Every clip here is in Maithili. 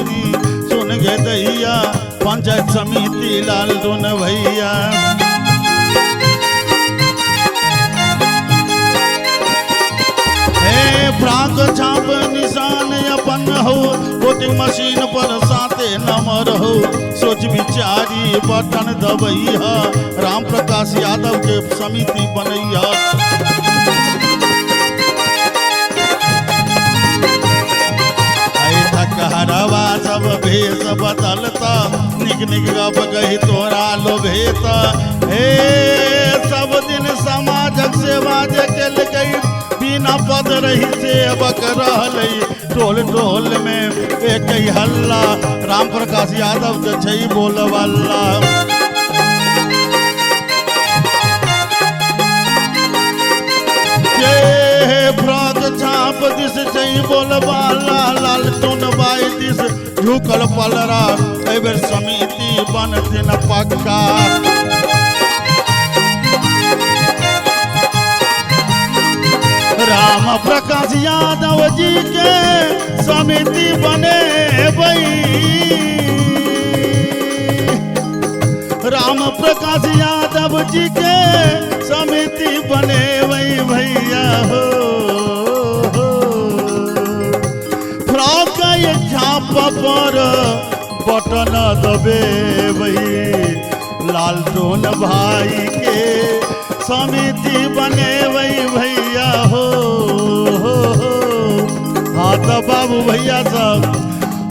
कहानी सुन गे दैया, पंचायत समिति लालटून भैया। हे फ्राक छाप निशान अपन हो, वोटिंग मशीन पर 7 नंबर हो, सोच विचारी बटन दबैया, राम प्रकाश यादव के समिति बनैया। हरवा सब भेष बदलता, निक निक गप कही तोरा लोभेता। हे सब दिन समाजक सेवा जे केलकै, बिना पद रही सेवक रहलै, टोल टोल में एक हल्ला, राम प्रकाश यादव के छै बोलबल्ला। फ्रॉक छाप दिस छै बोलबाला, लालटून बाई दिस झुकल पलरा, एहि बेर समिति बनथिन पक्का। राम प्रकाश यादव जी के समिति बनेबै, राम प्रकाश यादव जी के समिति बनेबै भैया हो। फ्रॉक छाप पर बटन दबेबै, लालटून भाई के समिति बनेबै भैया हो। हाँ तो बाबू भैया सब,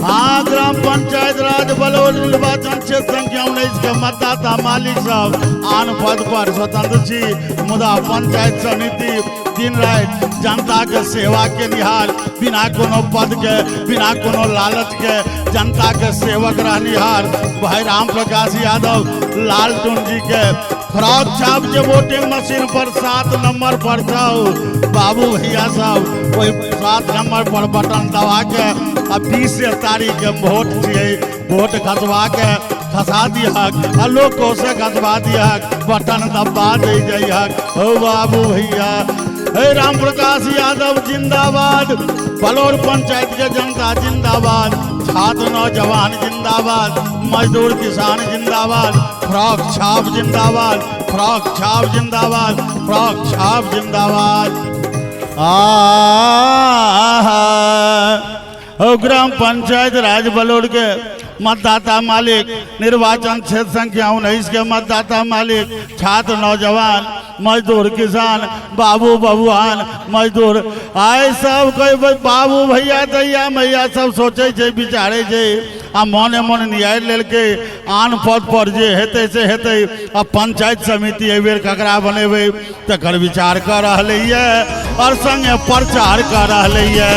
हाँ ग्राम पंचायत राज बलौर निर्वाचन क्षेत्र संख्या 19 के मतदाता मालिक सब आन पद पर स्वतंत्र छी, मुदा पंचायत समिति दिन राति जनता के सेवा के निहार, बिना कोनो पद के बिना कोनो लालच के जनता के सेवक रहनिहार भाई राम प्रकाश यादव लालटून जी के फ्रॉक छाप के वोटिंग मशीन पर 7 नंबर पर जाओ बाबू भैया सब, वही 7 नंबर पर बटन दबा के आ 20 तारीख के वोट छियै, वोट खसवा के खसा दिहक आ लोग से खसवा दिहक, बटन दबा दे जइहक। हो बाबू भैया, हे राम प्रकाश यादव जिंदाबाद, बलौर पंचायत के जनता जिंदाबाद, छात्र नौजवान जिंदाबाद, मजदूर किसान जिंदाबाद, फ्रॉक छाप जिंदाबाद, फ्रॉक छाप जिंदाबाद, फ्रॉक छाप जिंदाबाद। आ ग्राम पंचायत राज बलौर के मतदाता मालिक, निर्वाचन क्षेत्र संख्या 19 के मतदाता मालिक, छात्र नौजवान मजदूर किसान बाबू बबुआन मजदूर, आइ सब कोई बाबू भैया दैया मैया सब सोचै छै विचारै छै आ मने मन निहारि लेलकै आन पद पर जे हेतै से हेतै। आ पंचायत समिति एहि बेर ककरा बनेबै तकर विचार कऽ रहलैए और संगे प्रचार कऽ रहलैए।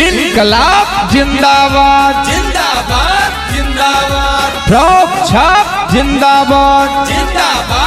इनकलाब जिंदाबाद जिंदाबाद जिंदाबाद, फ्रॉक छाप जिंदाबाद जिंदाबाद